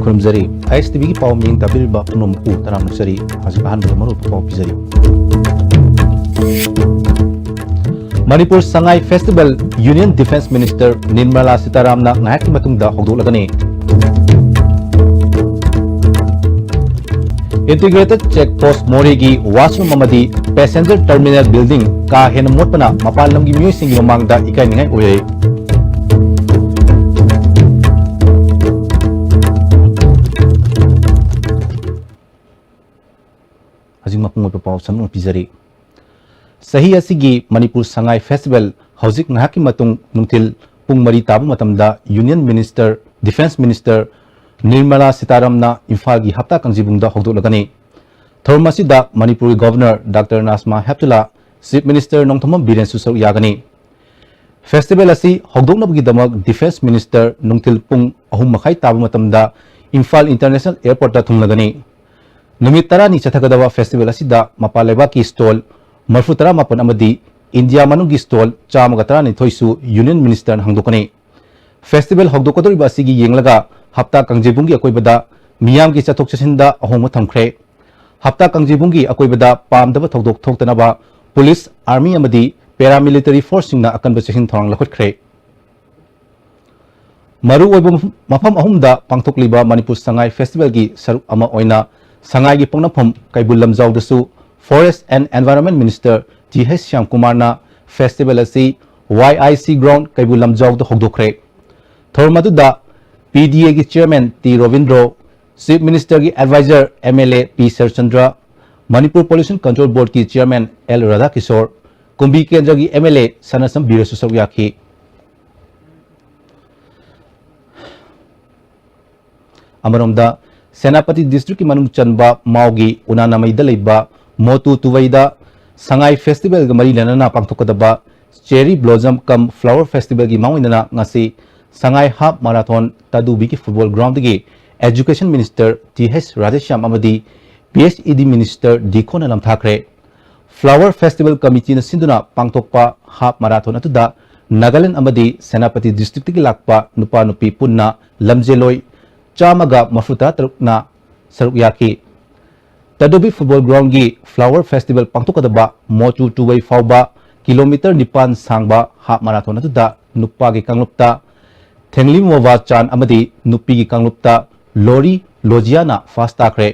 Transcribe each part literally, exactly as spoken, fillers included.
ꯈꯨꯔꯨꯝꯖꯔꯤ꯫ ꯑꯥꯏ ꯑꯦꯁ T ꯚꯤꯒꯤ ꯄꯥꯎ ꯃꯤꯡ ꯇꯥꯕꯤꯔꯤꯕ ꯄꯨꯝꯅꯃꯛꯄꯨ ꯇꯔꯥꯝꯅ ꯑꯣꯛꯆꯔꯤ꯫ ꯍꯧꯖꯤꯛ ꯑꯍꯥꯟꯕꯗ ꯃꯔꯨꯑꯣꯏꯕ ꯄꯥꯎ ꯄꯤꯖꯔꯤ꯫ Manipur Sangai festival union defence minister Nirmala ꯁꯤꯇꯥꯔꯥꯝꯅ ꯉꯥꯏꯍꯥꯛꯀꯤ ꯃꯇꯨꯡꯗ ꯍꯧꯗꯣꯛꯂꯒꯅꯤ꯫ ꯏꯟꯇꯤꯒ꯭ꯔꯦꯇꯦꯗ ꯆꯦꯛ ꯄꯣꯁ ꯃꯣꯔꯦꯒꯤ ꯋꯥꯁꯔꯨꯝ ꯑꯃꯗꯤ ꯄꯦꯁꯦꯟꯖꯔ ꯇꯔꯃꯤꯅꯦꯜ ꯕꯤꯜꯗꯤꯡ ꯀꯥ ꯍꯦꯟꯅ ꯃꯣꯠꯄꯅ ꯃꯄꯥꯟ ꯂꯝꯒꯤ ꯃꯤꯑꯣꯏꯁꯤꯡꯒꯤ ꯃꯃꯥꯡꯗ ꯏꯀꯥꯏꯅꯤꯡꯉꯥꯏ ꯑꯣꯏꯔꯦ꯫ ꯍꯧꯖꯤꯛ ꯃꯄꯨꯡ ꯑꯣꯏꯕ ꯄꯥꯎ ꯁꯟꯗꯣꯛꯅ ꯄꯤꯖꯔꯤ꯫ ꯆꯍꯤ ꯑꯁꯤꯒꯤ ꯃꯅꯤꯄꯨꯔ ꯁꯉꯥꯏ ꯐꯦꯁꯇꯤꯚꯦꯜ ꯍꯧꯖꯤꯛ ꯉꯥꯏꯍꯥꯛꯀꯤ ꯃꯇꯨꯡ ꯅꯨꯡꯊꯤꯜ ꯄꯨꯡ ꯃꯔꯤ ꯇꯥꯕ ꯃꯇꯝꯗ union minister, defence minister Nirmala ꯁꯤꯇꯥꯔꯥꯝꯅ ꯏꯝꯐꯥꯜꯒꯤ ꯍꯞꯇꯥ ꯀꯥꯡꯖꯩꯕꯨꯡꯗ ꯍꯧꯗꯣꯛꯂꯒꯅꯤ꯫ ꯊꯧꯔꯝ ꯑꯁꯤꯗ ꯃꯅꯤꯄꯨꯔꯒꯤ governor doctor Najma Heptulla, chief minister Nongthombam ꯕꯤꯔꯦꯟꯁꯨ ꯁꯔꯨꯛ ꯌꯥꯒꯅꯤ꯫ ꯐꯦꯁꯇꯤꯚꯦꯜ ꯑꯁꯤ ꯍꯧꯗꯣꯛꯅꯕꯒꯤꯗꯃꯛ ꯗꯤꯐꯦꯟꯁ ꯃꯤꯅꯤꯁꯇꯔ ꯅꯨꯡꯊꯤꯜ ꯄꯨꯡ ꯑꯍꯨꯝ ꯃꯈꯥꯏ ꯇꯥꯕ ꯃꯇꯝꯗ ꯏꯝꯐꯥꯜ ꯏꯟꯇꯔꯅꯦꯁꯅꯦꯜ ꯑꯦꯌꯔꯄꯣꯔꯠꯇ ꯊꯨꯡꯂꯒꯅꯤ꯫ ꯅꯨꯃꯤꯠ ꯇꯔꯥꯅꯤ ꯆꯠꯊꯒꯗꯕ ꯐꯦꯁꯇꯤꯚꯦꯜ ꯑꯁꯤꯗ ꯃꯄꯥꯟ ꯂꯩꯕꯥꯛꯀꯤ ꯁ꯭ꯇꯣꯜ ꯃꯔꯤꯐꯨ ꯇꯔꯥꯃꯥꯄꯟ ꯑꯃꯗꯤ ꯏꯟꯗꯤꯌꯥ ꯃꯅꯨꯡꯒꯤ ꯁ꯭ꯇꯣꯜ ꯆꯥꯝꯃꯒ ꯇꯔꯥꯅꯤꯊꯣꯏꯁꯨ ꯌꯨꯅꯤꯌꯟ ꯃꯤꯅꯤꯁꯇꯔꯅ ꯍꯥꯡꯗꯣꯛꯀꯅꯤ꯫ ꯐꯦꯁꯇꯤꯚꯦꯜ ꯍꯧꯗꯣꯛꯀꯗꯧꯔꯤꯕ ꯑꯁꯤꯒꯤ ꯌꯦꯡꯂꯒ ꯍꯞꯇꯥ ꯀꯥꯡꯖꯩꯕꯨꯡꯒꯤ ꯑꯀꯣꯏꯕꯗ ꯃꯤꯌꯥꯝꯒꯤ ꯆꯠꯊꯣꯛ ꯆꯠꯁꯤꯟꯗ ꯑꯍꯣꯡꯕ ꯊꯝꯈ꯭ꯔꯦ꯫ ꯍꯞꯇꯥ ꯀꯥꯡꯖꯩꯕꯨꯡꯒꯤ ꯑꯀꯣꯏꯕꯗ ꯄꯥꯝꯗꯕ ꯊꯧꯗꯣꯛ ꯊꯣꯛꯇꯅꯕ ꯄꯨꯂꯤꯁ, ꯑꯥꯔꯃꯤ ꯑꯃꯗꯤ ꯄꯦꯔꯥꯃꯤꯂꯤꯇꯔꯤ ꯐꯣꯔꯁꯁꯤꯡꯅ ꯑꯀꯟꯕ ꯆꯦꯛꯁꯤꯟ ꯊꯧꯔꯥꯡ ꯂꯧꯈꯠꯈ꯭ꯔꯦ꯫ ꯃꯔꯨꯑꯣꯏꯕ ꯃꯐꯝ, ꯃꯐꯝ ꯑꯍꯨꯝꯗ ꯄꯥꯡꯊꯣꯛꯂꯤꯕ ꯃꯅꯤꯄꯨꯔ ꯁꯉꯥꯏ ꯐꯦꯁꯇꯤꯚꯦꯜꯒꯤ ꯁꯔꯨꯛ ꯑꯃ ꯑꯣꯏꯅ ꯁꯉꯥꯏꯒꯤ ꯄꯣꯛꯅꯐꯝ ꯀꯩꯕꯨꯜ ꯂꯝꯖꯥꯎꯗꯁꯨ forest and environment minister T H ꯁ꯭ꯌꯥꯝꯀꯨꯃꯥꯔꯅ ꯐꯦꯁꯇꯤꯚꯦꯜ ꯑꯁꯤ ꯋꯥꯏ ꯑꯥꯏ ꯁꯤ ꯒ꯭ꯔꯥꯎꯟ ꯀꯩꯕꯨꯜ ꯂꯝꯖꯥꯎꯗ ꯍꯧꯗꯣꯛꯈ꯭ꯔꯦ꯫ ꯊꯧꯔꯝ ꯑꯗꯨꯗ ꯄꯤ ꯗꯤ ꯑꯦꯒꯤ ꯆꯤꯌꯔꯃꯦꯟ ꯇꯤ ꯔꯣꯕꯤꯟꯗ꯭ꯔꯣ, ꯆꯤꯐ ꯃꯤꯅꯤꯁꯇꯔꯒꯤ adviser M L A P Sarchandra, Manipur pollution control ꯕꯣꯔꯗꯀꯤ ꯆꯤꯌꯔꯃꯦꯟ ꯑꯦꯜ ꯔꯥꯙꯥꯀꯤꯁꯣꯔ, ꯀꯨꯝꯕꯤ ꯀꯦꯟꯗ꯭ꯔꯒꯤ ꯑꯦꯝ ꯑꯦꯜ ꯑꯦ ꯁꯅꯥꯁꯝ ꯕꯤꯔꯁꯨ ꯁꯔꯨꯛ ꯌꯥꯈꯤ꯫ ꯑꯃꯔꯣꯝꯗ, ꯁꯦꯅꯥꯄꯇꯤ ꯗꯤꯁꯇ꯭ꯔꯤꯛꯀꯤ ꯃꯅꯨꯡ ꯆꯟꯕ ꯃꯥꯎꯒꯤ ꯎꯅꯥꯅꯥꯃꯩꯗ ꯂꯩꯕ ꯃꯣꯇꯨ ꯇꯨꯋꯩꯗ ꯁꯉꯥꯏ ꯐꯦꯁꯇꯤꯚꯦꯜꯒ ꯃꯔꯤ ꯂꯩꯅꯅ ꯄꯥꯡꯊꯣꯛꯀꯗꯕ ꯆꯦꯔꯤ ꯕ꯭ꯂꯣꯖꯝ ꯀꯝ ꯐ꯭ꯂꯥꯋꯔ ꯐꯦꯁꯇꯤꯚꯦꯜꯒꯤ ꯃꯥꯡꯑꯣꯏꯅꯅ ꯉꯁꯤ ꯁꯉꯥꯏ ꯍꯥꯐ ꯃꯥꯔꯥꯊꯣꯟ ꯇꯥꯗꯨꯕꯤꯒꯤ ꯐꯨꯠꯕꯣꯜ ꯒ꯭ꯔꯥꯎꯟꯗꯒꯤ education minister T H Radheshyam ꯑꯃꯗꯤ P H E D minister ꯗꯤ ꯈꯣꯟꯅ ꯂꯝꯊꯥꯈ꯭ꯔꯦ꯫ ꯐ꯭ꯂꯥꯋꯔ ꯐꯦꯁꯇꯤꯚꯦꯜ ꯀꯃꯤꯇꯤꯅ ꯁꯤꯟꯗꯨꯅ ꯄꯥꯡꯊꯣꯛꯄ ꯍꯥꯐ ꯃꯥꯔꯥꯊꯣꯟ ꯑꯗꯨꯗ ꯅꯥꯒꯥꯂꯦꯟ ꯑꯃꯗꯤ ꯁꯦꯅꯥꯄꯇꯤ ꯗꯤꯁꯇ꯭ꯔꯤꯛꯇꯒꯤ ꯂꯥꯛꯄ ꯅꯨꯄꯥ ꯅꯨꯄꯤ ꯄꯨꯟꯅ ꯂꯝꯖꯦꯜꯂꯣꯏ ꯆꯥꯝꯃꯒ ꯃꯔꯤꯐꯨ ꯇꯔꯨꯛꯅ ꯁꯔꯨꯛ ꯌꯥꯈꯤ꯫ ꯇꯗꯣꯕꯤ ꯐꯨꯠꯕꯣꯜ ꯒ꯭ꯔꯥꯎꯟꯒꯤ ꯐ꯭ꯂꯥꯋꯔ ꯐꯦꯁꯇꯤꯚꯦꯜ ꯄꯥꯡꯊꯣꯛꯀꯗꯕ ꯃꯣꯆꯨ ꯇꯨꯋꯩ ꯐꯥꯎꯕ ꯀꯤꯂꯣꯃꯤꯇꯔ ꯅꯤꯄꯥꯟ ꯁꯥꯡꯕ ꯍꯥꯐ ꯃꯥꯔꯥꯊꯣꯟ ꯑꯗꯨꯗ ꯅꯨꯄꯥꯒꯤ ꯀꯥꯡꯂꯨꯞꯇ ꯊꯦꯡꯂꯤꯃꯣꯚꯥ ꯆꯥꯟ ꯑꯃꯗꯤ ꯅꯨꯄꯤꯒꯤ ꯀꯥꯡꯂꯨꯞꯇ ꯂꯣꯔꯤ ꯂꯣꯖꯤꯌꯥꯅ ꯐꯥꯔꯁ ꯇꯥꯈ꯭ꯔꯦ꯫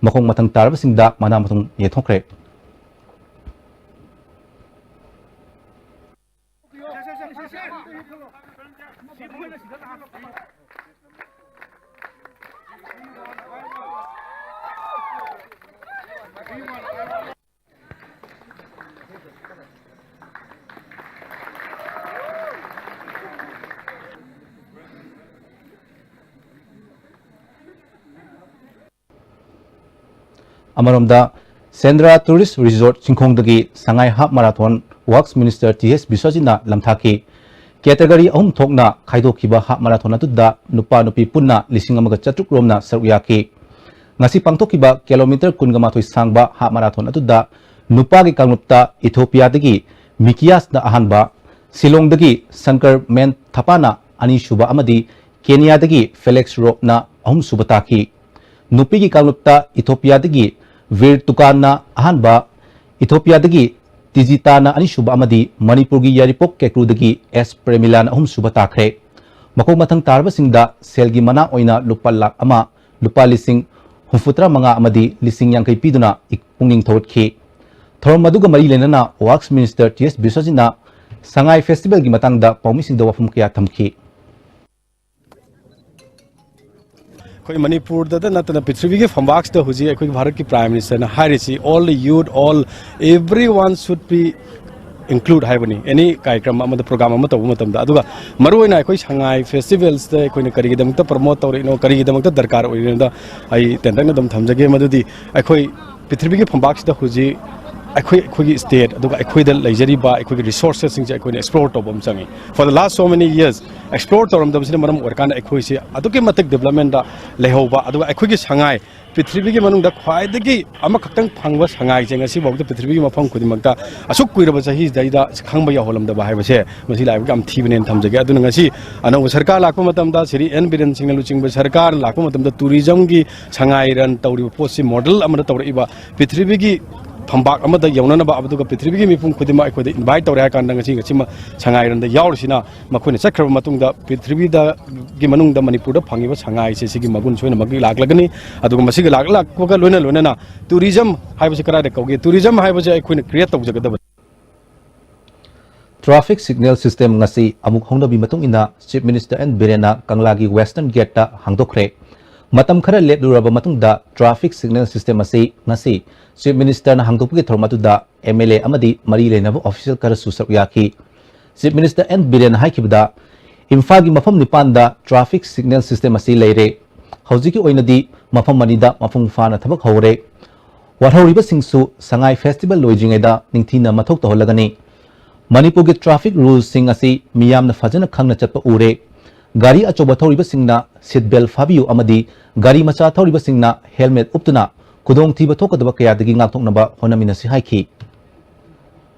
ꯃꯈꯣꯡ ꯃꯊꯪ ꯇꯥꯔꯕꯁꯤꯡꯗ ꯃꯅꯥ ꯃꯊꯨꯝ ꯌꯦꯟꯊꯣꯛꯈ꯭ꯔꯦ꯫ ꯑꯃꯔꯣꯝꯗ, ꯁꯦꯟꯗ꯭ꯔꯥ ꯇꯨꯔꯤꯁ ꯔꯤꯖꯣꯔꯠ ꯆꯤꯡꯈꯣꯡꯗꯒꯤ ꯁꯉꯥꯏ ꯍꯥꯐ ꯃꯥꯔꯥꯊꯣꯟ ꯋꯥꯔꯛꯁ ꯃꯤꯅꯤꯁꯇꯔ ꯇꯤ ꯑꯦꯁ ꯕꯤꯁ꯭ꯋꯖꯤꯠꯅ ꯂꯝꯊꯥꯈꯤ꯫ ꯀꯦꯇꯒꯔꯤ ꯑꯍꯨꯝ ꯊꯣꯛꯅ ꯈꯥꯏꯗꯣꯛꯈꯤꯕ ꯍꯥꯐ ꯃꯥꯔꯥꯊꯣꯟ ꯑꯗꯨꯗ ꯅꯨꯄꯥ ꯅꯨꯄꯤ ꯄꯨꯟꯅ ꯂꯤꯁꯤꯡ ꯑꯃꯒ ꯆꯥꯇ꯭ꯔꯨꯛ ꯔꯣꯝꯅ ꯁꯔꯨꯛ ꯌꯥꯈꯤ꯫ ꯉꯁꯤ ꯄꯥꯡꯊꯣꯛꯈꯤꯕ ꯀꯤꯂꯣꯃꯤꯇꯔ ꯀꯨꯟꯒ ꯃꯥꯊꯣꯏ ꯁꯥꯡꯕ ꯍꯥꯐ ꯃꯥꯔꯥꯊꯣꯟ ꯑꯗꯨꯗ ꯅꯨꯄꯥꯒꯤ ꯀꯥꯡꯂꯨꯞꯇ ꯏꯊꯣꯄꯤꯌꯥꯗꯒꯤ ꯃꯤꯀꯤꯌꯥꯁꯅ ꯑꯍꯥꯟꯕ, ꯁꯤꯂꯣꯡꯗꯒꯤ ꯁꯪꯀꯔ ꯃꯦꯟ ꯊꯄꯥꯅ ꯑꯅꯤꯁꯨꯕ ꯑꯃꯗꯤ ꯀꯦꯅꯤꯌꯥꯗꯒꯤ ꯐꯦꯂꯤꯛꯁ ꯔꯣꯞꯅ ꯑꯍꯨꯝꯁꯨꯕ ꯇꯥꯈꯤ꯫ ꯅꯨꯄꯤꯒꯤ ꯀꯥꯡꯂꯨꯞꯇ ꯏꯊꯣꯄꯤꯌꯥꯗꯒꯤ ꯚꯤꯔ ꯇꯨꯀꯥꯟꯅ ꯑꯍꯥꯟꯕ, ꯏꯊꯣꯄꯤꯌꯥꯗꯒꯤ ꯇꯤꯖꯤꯇꯥꯅ ꯑꯅꯤꯁꯨꯕ ꯑꯃꯗꯤ ꯃꯅꯤꯄꯨꯔꯒꯤ ꯌꯥꯏꯔꯤꯄꯣꯛ ꯀꯦꯀ꯭ꯔꯨꯗꯒꯤ ꯑꯦꯁ ꯄ꯭ꯔꯦꯃꯤꯂꯥꯅ ꯑꯍꯨꯝꯁꯨꯕ ꯇꯥꯈ꯭ꯔꯦ꯫ ꯃꯈꯣꯡ ꯃꯊꯪ ꯇꯥꯔꯕꯁꯤꯡꯗ ꯁꯦꯜꯒꯤ ꯃꯅꯥ ꯑꯣꯏꯅ ꯂꯨꯄꯥ ꯂꯥꯈ ꯑꯃ, ꯂꯨꯄꯥ ꯂꯤꯁꯤꯡ ꯍꯨꯝꯐꯨꯇꯔꯥ ꯃꯉꯥ ꯑꯃꯗꯤ ꯂꯤꯁꯤꯡ ꯌꯥꯡꯈꯩ ꯄꯤꯗꯨꯅ ꯏꯛ-, ꯄꯨꯛꯅꯤꯡ ꯊꯧꯒꯠꯈꯤ꯫ ꯊꯧꯔꯝ ꯑꯗꯨꯒ ꯃꯔꯤ ꯂꯩꯅꯅ ꯋꯥꯔꯛꯁ ꯃꯤꯅꯤꯁꯇꯔ ꯇꯤ ꯑꯦꯁ ꯕꯤꯁ꯭ꯋꯖꯤꯠꯅ ꯁꯉꯥꯏ ꯐꯦꯁꯇꯤꯚꯦꯜꯒꯤ ꯃꯇꯥꯡꯗ ꯄꯥꯎꯃꯤꯁꯤꯡꯗ ꯋꯥꯐꯝ ꯀꯌꯥ ꯊꯝꯈꯤ꯫ ꯑꯩꯈꯣꯏ ꯃꯅꯤꯄꯨꯔꯗꯇ ꯅꯠꯇꯅ ꯄ꯭ꯔꯤꯊꯤꯕꯤꯒꯤ ꯐꯝꯕꯥꯛꯁꯤꯗ ꯍꯧꯖꯤꯛ ꯑꯩꯈꯣꯏꯒꯤ ꯚꯥꯔꯠꯀꯤ ꯄ꯭ꯔꯥꯏꯝ ꯃꯤꯅꯤꯁꯇꯔꯅ ꯍꯥꯏꯔꯤꯁꯤ, "All the youth, all, everyone should be include" ꯍꯥꯏꯕꯅꯤ, ꯑꯦꯅꯤ ꯀꯥꯔꯌꯀ꯭ꯔꯝ ꯑꯃꯗ, ꯄ꯭ꯔꯣꯒ꯭ꯔꯥꯝ ꯑꯃ ꯇꯧꯕ ꯃꯇꯝꯗ꯫ ꯑꯗꯨꯒ ꯃꯔꯨꯑꯣꯏꯅ ꯑꯩꯈꯣꯏ ꯁꯉꯥꯏ ꯐꯦꯁꯇꯤꯚꯦꯜꯁꯤꯗ ꯑꯩꯈꯣꯏꯅ ꯀꯔꯤꯒꯤꯗꯃꯛꯇ ꯄ꯭ꯔꯃꯣꯠ ꯇꯧꯔꯤꯅꯣ, ꯀꯔꯤꯒꯤꯗꯃꯛꯇ ꯗꯔꯀꯥꯔ ꯑꯣꯏꯔꯤꯅꯣꯗ ꯑꯩ ꯇꯦꯟꯇꯛꯅ ꯑꯗꯨꯝ ꯊꯝꯖꯒꯦ꯫ ꯃꯗꯨꯗꯤ ꯑꯩꯈꯣꯏ ꯄ꯭ꯔꯤꯊꯤꯕꯤꯒꯤ ꯐꯝꯕꯥꯛꯁꯤꯗ ꯍꯧꯖꯤꯛ ꯑꯩꯈꯣꯏ ꯑꯩꯈꯣꯏꯒꯤ ꯁ꯭ꯇꯦꯠ, ꯑꯗꯨꯒ ꯑꯩꯈꯣꯏꯗ ꯂꯩꯖꯔꯤꯕ ꯑꯩꯈꯣꯏꯒꯤ ꯔꯤꯁꯣꯔꯁꯦꯁꯁꯤꯡꯁꯦ ꯑꯩꯈꯣꯏꯅ ꯑꯦꯛꯁꯄ꯭ꯂꯣꯔ ꯇꯧꯕ ꯑꯃ ꯆꯪꯉꯤ꯫ For the last so many years, explore ꯇꯧꯔꯝꯗꯕꯁꯤꯅ ꯃꯔꯝ ꯑꯣꯏꯔꯀꯥꯟꯗ ꯑꯩꯈꯣꯏꯁꯦ ꯑꯗꯨꯛꯀꯤ ꯃꯇꯤꯛ ꯗꯤꯕꯂꯞꯃꯦꯟꯗ ꯂꯩꯍꯧꯕ, ꯑꯗꯨꯒ ꯑꯩꯈꯣꯏꯒꯤ ꯁꯉꯥꯏ, ꯄ꯭ꯔꯤꯊꯤꯕꯤꯒꯤ ꯃꯅꯨꯡꯗ ꯈ꯭ꯋꯥꯏꯗꯒꯤ ꯑꯃꯈꯛꯇꯪ ꯐꯪꯕ ꯁꯉꯥꯏꯁꯦ ꯉꯁꯤꯐꯥꯎꯗ ꯄ꯭ꯔꯤꯊꯤꯕꯤꯒꯤ ꯃꯐꯝ ꯈꯨꯗꯤꯡꯃꯛꯇ ꯑꯁꯨꯛ ꯀꯨꯏꯔꯕ ꯆꯍꯤꯁꯤꯗꯩꯗ ꯈꯪꯕ ꯌꯧꯍꯜꯂꯝꯗꯕ ꯍꯥꯏꯕꯁꯦ, ꯃꯁꯤ ꯂꯥꯏꯕꯛ ꯌꯥꯝ ꯊꯤꯕꯅꯦꯅ ꯊꯝꯖꯒꯦ꯫ ꯑꯗꯨꯅ ꯉꯁꯤ ꯑꯅꯧꯕ ꯁꯔꯀꯥꯔ ꯂꯥꯛꯄ ꯃꯇꯝꯗ, ꯁ꯭ꯔꯤ ꯑꯦꯟ ꯕꯤꯔꯦꯟ ꯁꯤꯡꯅ ꯂꯨꯆꯤꯡꯕ ꯁꯔꯀꯥꯔ ꯂꯥꯛꯄ ꯃꯇꯝꯗ, ꯇꯨꯔꯤꯖꯝꯒꯤ ꯁꯉꯥꯏ ꯔꯟ ꯇꯧꯔꯤꯕ ꯄꯣꯠꯁꯤ ꯃꯣꯗꯦꯜ ꯑꯃꯗ ꯇꯧꯔꯛꯏꯕ, ꯄ꯭ꯔꯤꯊꯤꯕꯤꯒꯤ ꯐꯝꯄꯥꯛ ꯑꯃꯗ ꯌꯧꯅꯅꯕ, ꯑꯗꯨꯒ ꯄ꯭ꯔꯤꯊꯤꯕꯤꯒꯤ ꯃꯤꯄꯨꯝ ꯈꯨꯗꯤꯡꯃꯛ ꯑꯩꯈꯣꯏꯗ ꯏꯟꯚꯥꯏꯠ ꯇꯧꯔꯦ ꯍꯥꯏ ꯀꯥꯟꯗ, ꯉꯁꯤ, ꯉꯁꯤꯃ ꯁꯉꯥꯏ ꯔꯟꯗ ꯌꯥꯎꯔꯤꯁꯤꯅ, ꯃꯈꯣꯏꯅ ꯆꯠꯈ꯭ꯔꯕ ꯃꯇꯨꯡꯗ ꯄ꯭ꯔꯤꯊꯤꯕꯤꯗꯒꯤ ꯃꯅꯨꯡꯗ ꯃꯅꯤꯄꯨꯔꯗ ꯐꯪꯉꯤꯕ ꯁꯉꯥꯏꯁꯦ, ꯁꯤꯒꯤ ꯃꯒꯨꯟ ꯁꯣꯏꯅꯃꯛꯀꯤ ꯂꯥꯛꯂꯒꯅꯤ꯫ ꯑꯗꯨꯒ ꯃꯁꯤꯒ ꯂꯥꯛ-, ꯂꯥꯛꯄꯒ ꯂꯣꯏꯅ ꯂꯣꯏꯅꯅ ꯇꯨꯔꯤꯖꯝ ꯍꯥꯏꯕꯁꯤ ꯀꯗꯥꯏꯗ ꯀꯧꯒꯦ? ꯇꯨꯔꯤꯖꯝ ꯍꯥꯏꯕꯁꯦ ꯑꯩꯈꯣꯏꯅ ꯀ꯭ꯔꯤꯌꯦꯠ ꯇꯧꯖꯒꯗꯕꯅꯤ꯫ Traffic signal system ꯉꯁꯤ ꯑꯃꯨꯛ ꯍꯧꯅꯕꯤ ꯃꯇꯨꯡ ꯏꯟꯅ Chief Minister N ꯕꯤꯔꯦꯟꯅ ꯀꯪꯂꯥꯒꯤ Western Gate ꯇ ꯍꯥꯡꯗꯣꯛꯈ꯭ꯔꯦ꯫ ꯃꯇꯝ ꯈꯔ ꯂꯦꯞꯂꯨꯔꯕ ꯃꯇꯨꯡꯗ traffic signal system ꯑꯁꯤ ꯉꯁꯤ Chief Minister ꯅ ꯍꯥꯡꯗꯣꯛꯄꯒꯤ ꯊꯧꯔꯝ ꯑꯗꯨꯗ M L A ꯑꯃꯗꯤ ꯃꯔꯤ ꯂꯩꯅꯕ official ꯈꯔꯁꯨ ꯁꯔꯨꯛ ꯌꯥꯈꯤ꯫ Chief Minister N ꯕꯤꯔꯦꯟꯅ ꯍꯥꯏꯈꯤꯕꯗ, ꯏꯝꯐꯥꯜꯒꯤ ꯃꯐꯝ ꯅꯤꯄꯥꯟꯗ traffic signal system ꯑꯁꯤ ꯂꯩꯔꯦ꯫ ꯍꯧꯖꯤꯛꯀꯤ ꯑꯣꯏꯅꯗꯤ ꯃꯐꯝ ꯑꯅꯤꯗ ꯃꯄꯨꯡ ꯐꯥꯅ ꯊꯕꯛ ꯍꯧꯔꯦ꯫ ꯋꯥꯠꯍꯧꯔꯤꯕꯁꯤꯡꯁꯨ ꯁꯉꯥꯏ festival ꯂꯣꯏꯗ꯭ꯔꯤꯉꯩꯗ ꯅꯤꯡꯊꯤꯅ ꯃꯊꯧ ꯇꯧꯍꯜꯂꯒꯅꯤ꯫ ꯃꯅꯤꯄꯨꯔꯒꯤ traffic rule ꯁꯤꯡ ꯑꯁꯤ ꯃꯤꯌꯥꯝꯅ ꯐꯖꯅ ꯈꯪꯅ ꯆꯠꯄ ꯎꯔꯦ꯫ ꯒꯥꯔꯤ ꯑꯆꯧꯕ ꯊꯧꯔꯤꯕꯁꯤꯡꯅ seat belt ꯐꯥꯕꯤꯌꯨ ꯑꯃꯗꯤ ꯒꯥꯔꯤ ꯃꯆꯥ ꯊꯧꯔꯤꯕꯁꯤꯡꯅ helmet ꯎꯞꯇꯨꯅ ꯈꯨꯗꯣꯡꯊꯤꯕ ꯊꯣꯛꯀꯗꯕ ꯀꯌꯥꯗꯒꯤ ꯉꯥꯛꯊꯣꯛꯅꯕ ꯍꯣꯠꯅꯃꯤꯟꯅꯁꯤ ꯍꯥꯏꯈꯤ꯫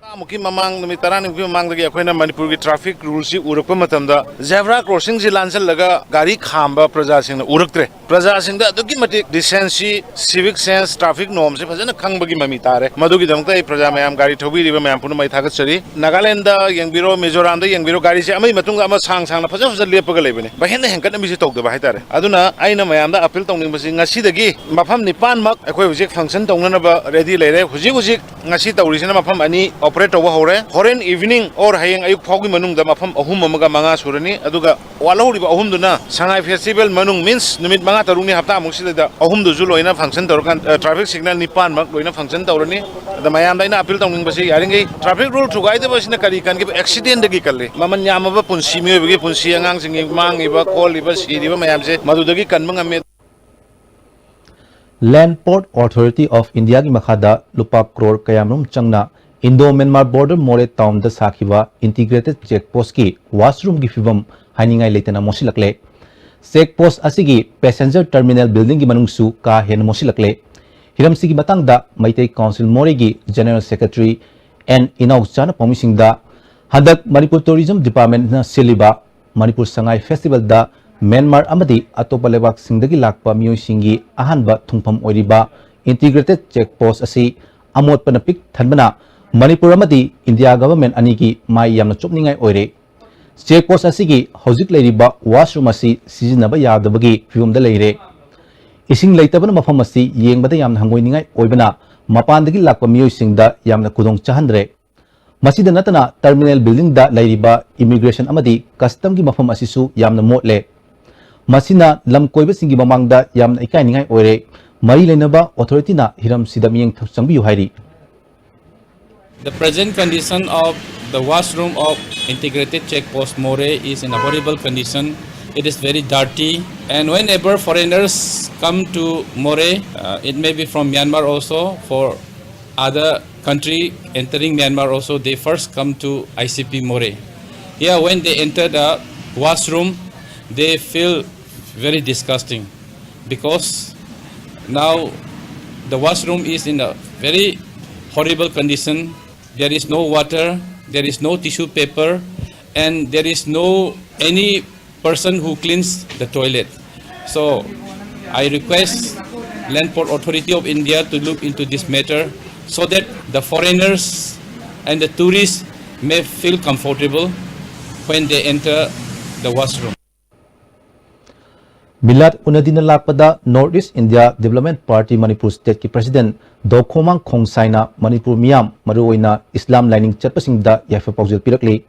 ꯇꯔꯥꯃꯨꯛꯀꯤ ꯃꯃꯥꯡ, ꯅꯨꯃꯤꯠ ꯇꯔꯥꯅꯤꯃꯨꯛꯀꯤ ꯃꯃꯥꯡꯗꯒꯤ ꯑꯩꯈꯣꯏꯅ ꯃꯅꯤꯄꯨꯔꯒꯤ traffic rule ꯁꯤ ꯎꯔꯛꯄ ꯃꯇꯝꯗ, zebra crossing ꯁꯤ ꯂꯥꯟꯖꯜꯂꯒ ꯒꯥꯔꯤ ꯈꯥꯝꯕ ꯄ꯭ꯔꯖꯥꯁꯤꯡꯅ ꯎꯔꯛꯇ꯭ꯔꯦ꯫ ꯄ꯭ꯔꯖꯥꯁꯤꯡꯗ ꯑꯗꯨꯛꯀꯤ ꯃꯇꯤꯛ decency, civic sense, traffic norm ꯁꯤ ꯐꯖꯅ ꯈꯪꯕꯒꯤ ꯃꯃꯤ ꯇꯥꯔꯦ꯫ ꯃꯗꯨꯒꯤꯗꯃꯛꯇ ꯑꯩ ꯄ꯭ꯔꯖꯥ ꯃꯌꯥꯝ, ꯒꯥꯔꯤ ꯊꯧꯕꯤꯔꯤꯕ ꯃꯌꯥꯝ ꯄꯨꯝꯅꯃꯛ ꯑꯩ ꯊꯥꯒꯠꯆꯔꯤ꯫ ꯅꯥꯒꯥꯂꯦꯟꯗ ꯌꯦꯡꯕꯤꯔꯣ, ꯃꯤꯖꯣꯔꯥꯝꯗ ꯌꯦꯡꯕꯤꯔꯣ, ꯒꯥꯔꯤꯁꯦ ꯑꯃꯒꯤ ꯃꯇꯨꯡꯗ ꯑꯃ ꯁꯥꯡ ꯁꯥꯡꯅ ꯐꯖ ꯐꯖ ꯂꯦꯞꯄꯒ ꯂꯩꯕꯅꯤ꯫ ꯄꯪꯍꯦꯟꯗ ꯍꯦꯟꯀꯠꯅꯕꯤꯁꯤ ꯇꯧꯗꯕ ꯍꯥꯏꯇꯥꯔꯦ꯫ ꯑꯗꯨꯅ ꯑꯩꯅ ꯃꯌꯥꯝꯗ appeal ꯇꯧꯅꯤꯡꯕꯁꯤ, ꯉꯁꯤꯗꯒꯤ ꯃꯐꯝ ꯅꯤꯄꯥꯟꯃꯛ ꯑꯩꯈꯣꯏ ꯍꯧꯖꯤꯛ function ꯇꯧꯅꯅꯕ ready ꯂꯩꯔꯦ꯫ ꯍꯧꯖꯤꯛ ꯍꯧꯖꯤꯛ ꯉꯁꯤ ꯇꯧꯔꯤꯁꯤꯅ ꯃꯐꯝ ꯑꯅꯤ operate ꯇꯧꯕ ꯍꯧꯔꯦ꯫ ꯍꯣꯔꯦꯟ evening or ꯍꯌꯦꯡ ꯑꯌꯨꯛ ꯐꯥꯎꯒꯤ ꯃꯅꯨꯡꯗ ꯃꯐꯝ ꯑꯍꯨꯝ ꯑꯃꯒ ꯃꯉꯥ ꯁꯨꯔꯅꯤ꯫ ꯑꯗꯨꯒ ꯋꯥꯠꯍꯧꯔꯤꯕ ꯑꯍꯨꯝꯗꯨꯅ ꯁꯉꯥꯏ festival ꯃꯅꯨꯡ, means ꯅꯨꯃꯤꯠ ꯃꯉꯥ ꯇꯔꯨꯛꯅꯤ, ꯍꯞꯇꯥꯃꯨꯛꯁꯤꯗꯩꯗ ꯑꯍꯨꯝꯗꯨꯁꯨ ꯂꯣꯏꯅ function ꯇꯧꯔꯀꯥꯟ, traffic signal ꯅꯤꯄꯥꯟꯃꯛ ꯂꯣꯏꯅ function ꯇꯧꯔꯅꯤ꯫ ꯑꯗ ꯃꯌꯥꯝꯗ ꯑꯩꯅ appeal ꯇꯧꯅꯤꯡꯕꯁꯤ, ꯌꯥꯔꯤꯈꯩ traffic rule ꯊꯨꯒꯥꯏꯗꯕꯁꯤꯅ ꯀꯔꯤ ꯀꯟꯒꯦ? Accident ꯗꯒꯤ ꯀꯜꯂꯤ꯫ ꯃꯃꯜ ꯌꯥꯝꯃꯕ ꯄꯨꯟꯁꯤ, ꯃꯤꯑꯣꯏꯕꯒꯤ ꯄꯨꯟꯁꯤ, ꯑꯉꯥꯡꯁꯤꯡꯒꯤ ꯃꯥꯡꯉꯤꯕ, ꯈꯣꯠꯂꯤꯕ, ꯁꯤꯔꯤꯕ ꯃꯌꯥꯝꯁꯦ ꯃꯗꯨꯗꯒꯤ ꯀꯟꯕ ꯉꯝꯃꯤ꯫ Land Port Authority of Indiaꯒꯤ ꯃꯈꯥꯗ ꯂꯨꯄꯥ ꯀ꯭ꯔꯣꯔ ꯀꯌꯥꯃꯔꯨꯝ ꯆꯪꯅ Indo Myanmar border Moreh townꯗ ꯁꯥꯈꯤꯕ integrated check postꯀꯤ washroomꯒꯤ ꯐꯤꯕꯝ ꯍꯥꯏꯅꯤꯡꯉꯥꯏ ꯂꯩꯇꯅ ꯃꯣꯠꯁꯤꯜꯂꯛꯂꯦ꯫ Check post ꯑꯁꯤꯒꯤ passenger terminal buildingꯒꯤ ꯃꯅꯨꯡꯁꯨ ꯀꯥ ꯍꯦꯟꯅ ꯃꯣꯠꯁꯤꯜꯂꯛꯂꯦ꯫ ꯍꯤꯔꯝꯁꯤꯒꯤ ꯃꯇꯥꯡꯗ Meitei Council Morehꯒꯤ General Secretary N ꯏꯅꯥꯎꯆꯥꯅ ꯄꯥꯎꯃꯤꯁꯤꯡꯗ ꯍꯟꯗꯛ ꯃꯅꯤꯄꯨꯔ Tourism Departmentꯅ ꯁꯤꯜꯂꯤꯕ ꯃꯅꯤꯄꯨꯔ ꯁꯉꯥꯏ Festivalꯗ ꯃ꯭ꯌꯥꯟꯃꯥꯔ ꯑꯃꯗꯤ ꯑꯇꯣꯞꯄ ꯂꯩꯕꯥꯛꯁꯤꯡꯗꯒꯤ ꯂꯥꯛꯄ ꯃꯤꯑꯣꯏꯁꯤꯡꯒꯤ ꯑꯍꯥꯟꯕ ꯊꯨꯡꯐꯝ ꯑꯣꯏꯔꯤꯕ integrated check post ꯑꯁꯤ ꯑꯃꯣꯠꯄꯅ ꯄꯤꯛ ꯊꯟꯕꯅ ꯃꯅꯤꯄꯨꯔ ꯑꯃꯗꯤ India Government ꯑꯅꯤꯒꯤ ꯃꯥꯏ ꯌꯥꯝꯅ ꯆꯣꯞꯅꯤꯡꯉꯥꯏ ꯑꯣꯏꯔꯦ꯫ Check post ꯑꯁꯤꯒꯤ ꯍꯧꯖꯤꯛ ꯂꯩꯔꯤꯕ washroom ꯑꯁꯤ ꯁꯤꯖꯤꯟꯅꯕ ꯌꯥꯗꯕꯒꯤ ꯐꯤꯕꯝꯗ ꯂꯩꯔꯦ꯫ ꯏꯁꯤꯡ ꯂꯩꯇꯕꯅ ꯃꯐꯝ ꯑꯁꯤ ꯌꯦꯡꯕꯗ ꯌꯥꯝꯅ ꯍꯪꯒꯣꯏꯅꯤꯡꯉꯥꯏ ꯑꯣꯏꯕꯅ ꯃꯄꯥꯟꯗꯒꯤ ꯂꯥꯛꯄ ꯃꯤꯑꯣꯏꯁꯤꯡꯗ ꯌꯥꯝꯅ ꯈꯨꯗꯣꯡ ꯆꯥꯍꯟꯗ꯭ꯔꯦ꯫ ꯃꯁꯤꯗ ꯅꯠꯇꯅ terminal buildingꯗ ꯂꯩꯔꯤꯕ immigration ꯑꯃꯗꯤ customꯒꯤ ꯃꯐꯝ ꯑꯁꯤꯁꯨ ꯌꯥꯝꯅ ꯃꯣꯠꯂꯦ꯫ ꯃꯁꯤꯅ ꯂꯝ ꯀꯣꯏꯕꯁꯤꯡꯒꯤ ꯃꯃꯥꯡꯗ ꯌꯥꯝꯅ ꯏꯀꯥꯏꯅꯤꯡꯉꯥꯏ ꯑꯣꯏꯔꯦ꯫ ꯃꯔꯤ ꯂꯩꯅꯕ authorityꯅ ꯍꯤꯔꯝꯁꯤꯗ ꯃꯤꯠꯌꯦꯡ ꯆꯪꯕꯤꯌꯨ ꯍꯥꯏꯔꯤ꯫ The present condition of the washroom of integrated check post Moreh is in a horrible condition. It is very dirty, and whenever foreigners come to Moreh, uh, it may be from Myanmar also, for other country entering Myanmar also, they first come to I C P Moreh. Here, when they enter the washroom, they feel very disgusting because now the washroom is in a very horrible condition. There is no water, there is no tissue paper, and there is no any person who cleans the toilet. So I request Land Port Authority of India to look into this matter so that the foreigners and the tourists may feel comfortable when they enter the washroom. ꯃꯤꯂꯥꯗ ꯎꯟꯅꯗꯤꯅ ꯂꯥꯛꯄꯗ North East India Development Party Manipur Stateꯀꯤ President ꯗꯣꯈꯣꯃꯥꯡ ꯈꯣꯡꯁꯥꯏꯅ Manipur ꯃꯤꯌꯥꯝ, ꯃꯔꯨꯑꯣꯏꯅ ꯏꯁꯂꯥꯝ ꯂꯥꯏꯅꯤꯡ ꯆꯠꯄꯁꯤꯡꯗ ꯌꯥꯏꯐ ꯄꯥꯎꯖꯦꯜ ꯄꯤꯔꯛꯂꯤ꯫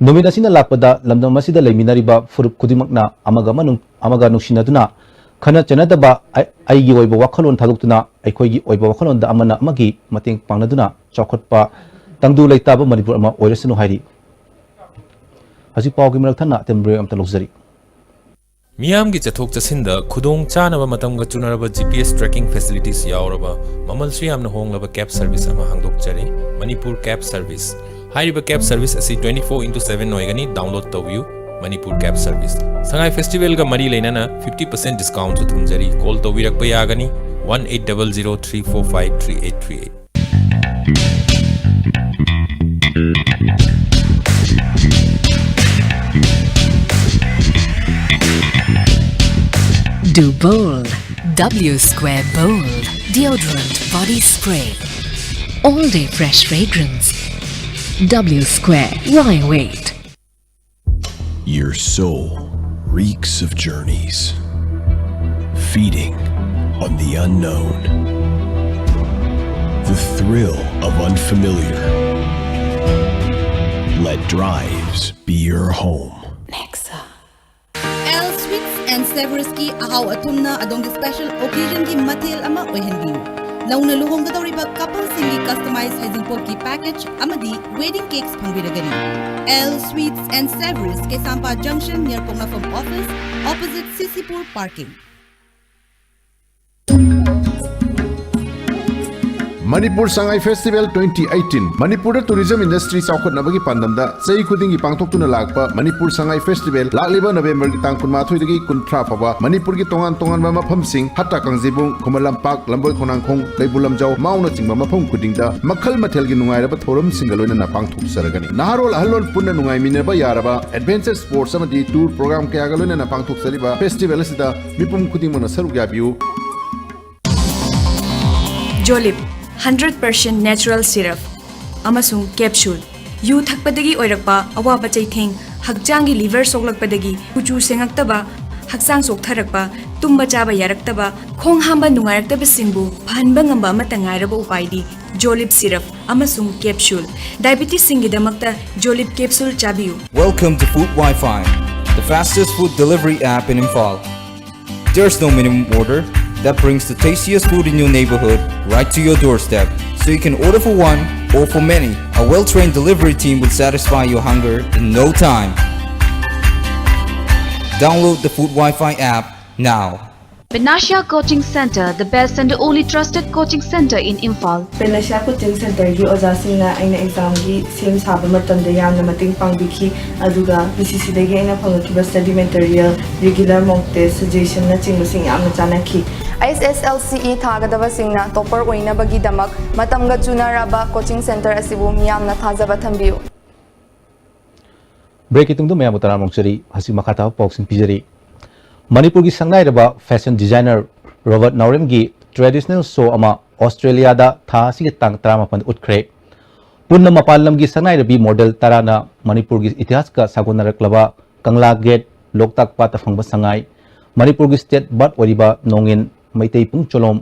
ꯅꯨꯃꯤꯠ ꯑꯁꯤꯅ ꯂꯥꯛꯄꯗ ꯂꯝꯗꯝ ꯑꯁꯤꯗ ꯂꯩꯃꯤꯟꯅꯔꯤꯕ ꯐꯨꯔꯨꯞ ꯈꯨꯗꯤꯡꯃꯛꯅ ꯑꯃꯒ ꯑꯃꯅꯨꯡ-, ꯑꯃꯒ ꯅꯨꯡꯁꯤꯅꯗꯨꯅ, ꯈꯟꯅ ꯆꯩꯅꯗꯕ, ꯑꯩ-, ꯑꯩꯒꯤ ꯑꯣꯏꯕ ꯋꯥꯈꯜꯂꯣꯟ ꯊꯥꯗꯣꯛꯇꯨꯅ, ꯑꯩꯈꯣꯏꯒꯤ ꯑꯣꯏꯕ ꯋꯥꯈꯜꯂꯣꯟꯗ ꯑꯃꯅ ꯑꯃꯒꯤ ꯃꯇꯦꯡ ꯄꯥꯡꯅꯗꯨꯅ ꯆꯥꯎꯈꯠꯄ ꯇꯪꯗꯨ ꯂꯩꯇꯥꯕ ꯃꯅꯤꯄꯨꯔ ꯑꯃ ꯑꯣꯏꯔꯁꯅꯨ ꯍꯥꯏꯔꯤ꯫ ꯍꯧꯖꯤꯛ ꯄꯥꯎꯒꯤ ꯃꯔꯛ ꯊꯠꯅ ꯑꯇꯦꯟꯕ break ꯑꯃꯇ ꯂꯧꯖꯔꯤ꯫ ꯃꯤꯌꯥꯝꯒꯤ ꯆꯠꯊꯣꯛ ꯆꯠꯁꯤꯟꯗ ꯈꯨꯗꯣꯡ ꯆꯥꯅꯕ ꯃꯇꯝꯒ ꯆꯨꯅꯔꯕ G P S tracking facilities ꯌꯥꯎꯔꯕ ꯃꯃꯜꯁꯨ ꯌꯥꯝꯅ ꯍꯣꯡꯂꯕ cab service ꯑꯃ ꯍꯥꯡꯗꯣꯛꯆꯔꯤ, ꯃꯅꯤꯄꯨꯔ cab service꯫ ꯍꯥꯏꯔꯤꯕ cab service ꯑꯁꯤ twenty four into seven ꯑꯣꯏꯒꯅꯤ꯫ Download ꯇꯧꯕꯤꯌꯨ, ꯃꯅꯤꯄꯨꯔ cab service꯫ ꯁꯉꯥꯏ festivalꯒ ꯃꯔꯤ ꯂꯩꯅꯅ fifty percent discountꯁꯨ ꯊꯝꯖꯔꯤ꯫ Call ꯇꯧꯕꯤꯔꯛꯄ ꯌꯥꯒꯅꯤ, one eight double zero three four five three eight three eight. Do bold. W Square Bold. Deodorant body spray. All day fresh fragrance. W Square. Why wait? Your soul reeks of journeys, feeding on the unknown. The thrill of unfamiliar. Let drives be your home. Nexa. L Sweets and Savourieski ꯑꯍꯥꯎ ꯑꯊꯨꯝꯅ ꯑꯗꯣꯝꯒꯤ special occasionꯒꯤ ꯃꯊꯦꯜ ꯑꯃ ꯑꯣꯏꯍꯟꯕꯤꯌꯨ꯫ ꯅꯧꯅ ꯂꯨꯍꯣꯡꯒꯗꯧꯔꯤꯕ coupleꯁꯤꯡꯒꯤ customize ꯍꯩꯖꯤꯡꯄꯣꯠꯀꯤ package ꯑꯃꯗꯤ wedding cakes ꯐꯪꯕꯤꯔꯒꯅꯤ꯫ L Sweets and Savourieski, Keisampha Junction, near ꯄꯣꯛꯅꯐꯝ office, opposite C C Pur parking. Manipur Sangai festival twenty eighteen꯫ ꯃꯅꯤꯄꯨꯔꯗ tourism industry ꯆꯥꯎꯈꯠꯅꯕꯒꯤ ꯄꯥꯟꯗꯝꯗ ꯆꯍꯤ ꯈꯨꯗꯤꯡꯒꯤ ꯄꯥꯡꯊꯣꯛꯇꯨꯅ ꯂꯥꯛꯄ ꯃꯅꯤꯄꯨꯔ ꯁꯉꯥꯏ ꯐꯦꯁꯇꯤꯚꯦꯜ ꯂꯥꯛꯂꯤꯕ Novemberꯒꯤ ꯇꯥꯡ ꯀꯨꯟꯃꯥꯊꯣꯏꯗꯒꯤ ꯀꯨꯟꯊ꯭ꯔꯥ ꯐꯥꯎꯕ ꯃꯅꯤꯄꯨꯔꯒꯤ ꯇꯣꯉꯥꯟ ꯇꯣꯉꯥꯟꯕ ꯃꯐꯝꯁꯤꯡ, ꯍꯠꯇꯥ ꯀꯥꯡꯖꯩꯕꯨꯡ, ꯈꯨꯃꯟ ꯂꯝꯄꯥꯛ, ꯂꯝꯕꯣꯏ ꯈꯣꯡꯅꯥꯡꯈꯣꯡ, ꯀꯩꯕꯨꯜ ꯂꯝꯖꯥꯎ, ꯃꯥꯎꯅꯆꯤꯡꯕ ꯃꯐꯝ ꯈꯨꯗꯤꯡꯗ ꯃꯈꯜ ꯃꯊꯦꯜꯒꯤ ꯅꯨꯡꯉꯥꯏꯔꯕ ꯊꯧꯔꯝꯁꯤꯡꯒ ꯂꯣꯏꯅꯅ ꯄꯥꯡꯊꯣꯛꯆꯔꯒꯅꯤ꯫ ꯅꯍꯥꯔꯣꯜ ꯑꯍꯜꯂꯣꯜ ꯄꯨꯟꯅ ꯅꯨꯡꯉꯥꯏꯃꯤꯟꯅꯕ ꯌꯥꯔꯕ adventure sports ꯑꯃꯗꯤ tour program ꯀꯌꯥꯒ ꯂꯣꯏꯅꯅ ꯄꯥꯡꯊꯣꯛꯆꯔꯤꯕ ꯐꯦꯁꯇꯤꯚꯦꯜ ꯑꯁꯤꯗ ꯃꯤꯄꯨꯝ ꯈꯨꯗꯤꯡꯃꯛꯅ ꯁꯔꯨꯛ ꯌꯥꯕꯤꯌꯨ꯫ ꯖꯣꯂꯤꯞ, hundred percent natural syrup ꯑꯃꯁꯨꯡ capsule꯫ ꯌꯨ ꯊꯛꯄꯗꯒꯤ ꯑꯣꯏꯔꯛꯄ ꯑꯋꯥꯕ ꯆꯩꯊꯦꯡ, ꯍꯛꯆꯥꯡꯒꯤ liver ꯁꯣꯛꯂꯛꯄꯗꯒꯤ ꯀꯨꯆꯨ ꯁꯦꯡꯉꯛꯇꯕ, ꯍꯛꯆꯥꯡ ꯆꯣꯛꯊꯔꯛꯄ, ꯇꯨꯝꯕ ꯆꯥꯕ ꯌꯥꯔꯛꯇꯕ, ꯈꯣꯡ ꯍꯥꯝꯕ ꯅꯨꯡꯉꯥꯏꯔꯛꯇꯕꯁꯤꯡꯕꯨ ꯐꯍꯟꯕ ꯉꯝꯕ ꯑꯃꯠꯇ ꯉꯥꯏꯔꯕ ꯎꯄꯥꯏꯗꯤ ꯖꯣꯂꯤꯞ syrup ꯑꯃꯁꯨꯡ capsule꯫ Diabetesꯁꯤꯡꯒꯤꯗꯃꯛꯇ ꯖꯣꯂꯤꯞ capsule ꯆꯥꯕꯤꯌꯨ꯫ Welcome to Food Wi-Fi, the fastest food delivery app in Imphal. There's no minimum order that brings the tastiest food in your neighborhood right to your doorstep. So you can order for one or for many. A well-trained delivery team will satisfy your hunger in no time. Download the Food Wi-Fi app now. Panacea Coaching Center, the best and only trusted coaching center in Imphal. Panacea Coaching Centerꯒꯤ ꯑꯣꯖꯥꯁꯤꯡꯅ ꯑꯩꯅ ꯑꯦꯛꯖꯥꯝꯒꯤ ꯁꯦꯝ ꯁꯥꯕ ꯃꯇꯝꯗ ꯌꯥꯝꯅ ꯃꯇꯦꯡ ꯄꯥꯡꯕꯤꯈꯤ꯫ ꯑꯗꯨꯒ ꯄꯤ ꯁꯤ ꯁꯤꯗꯒꯤ ꯑꯩꯅ ꯐꯪꯂꯛꯈꯤꯕ ꯁ꯭ꯇꯗꯤ ꯃꯦꯇꯔꯤꯌꯦꯜ, ꯔꯤꯒꯨꯂꯔ ꯃꯣꯛ ꯇꯦꯁ, ꯁꯖꯦꯁꯟꯅꯆꯤꯡꯕꯁꯤꯡ ꯌꯥꯝꯅ ꯆꯥꯟꯅꯈꯤ꯫ ꯑꯩꯁ ꯑꯦꯁ ꯑꯦꯜ ꯁꯤ ꯏ ꯊꯥꯒꯗꯕꯁꯤꯡꯅ ꯇꯣꯄꯔ ꯑꯣꯏꯅꯕꯒꯤꯗꯃꯛ ꯃꯇꯝꯒ ꯆꯨꯅꯔꯕ ꯀꯣꯆꯤꯡ ꯁꯦꯟꯇꯔ ꯑꯁꯤꯕꯨ ꯃꯤꯌꯥꯝꯅ ꯊꯥꯖꯕ ꯊꯝꯕꯤꯌꯨ꯫ ꯕ꯭ꯔꯦꯛꯀꯤ ꯇꯨꯡꯗ ꯃꯌꯥꯝꯕꯨ ꯇꯔꯥꯝꯅ ꯑꯣꯛꯆꯔꯤ꯫ ꯍꯧꯖꯤꯛ ꯃꯈꯥ ꯇꯥꯕ ꯄꯥꯎꯁꯤꯡ ꯄꯤꯖꯔꯤ꯫ ꯃꯅꯤꯄꯨꯔꯒꯤ ꯁꯛꯅꯥꯏꯔꯕ ꯐꯦꯁꯟ ꯗꯤꯖꯥꯏꯅꯔ ꯔꯣꯕꯔꯠ ꯅꯥꯎꯔꯦꯝꯒꯤ ꯇ꯭ꯔꯦꯗꯤꯁꯅꯦꯜ ꯁꯣ ꯑꯃ ꯑꯣꯁꯇ꯭ꯔꯦꯂꯤꯌꯥꯗ ꯊꯥ ꯑꯁꯤꯒꯤ ꯇꯥꯡ ꯇꯔꯥꯃꯥꯄꯟꯗ ꯎꯠꯈ꯭ꯔꯦ꯫ ꯄꯨꯟꯅ ꯃꯄꯥꯟ ꯂꯝꯒꯤ ꯁꯛꯅꯥꯏꯔꯕꯤ ꯃꯣꯗꯦꯜ ꯇꯔꯥꯅ ꯃꯅꯤꯄꯨꯔꯒꯤ ꯏꯇꯤꯍꯥꯁꯀ ꯁꯥꯒꯣꯟꯅꯔꯛꯂꯕ ꯀꯪꯂꯥ ꯒꯦꯠ, ꯂꯣꯛꯇꯥꯛ ꯄꯥꯠꯇ ꯐꯪꯕ ꯁꯉꯥꯏ, ꯃꯅꯤꯄꯨꯔꯒꯤ ꯁ꯭ꯇꯦꯠ ꯕꯥꯔꯗ ꯑꯣꯏꯔꯤꯕ ꯅꯣꯡꯉꯤꯟ, ꯃꯩꯇꯩ ꯄꯨꯡ ꯆꯣꯂꯣꯝ,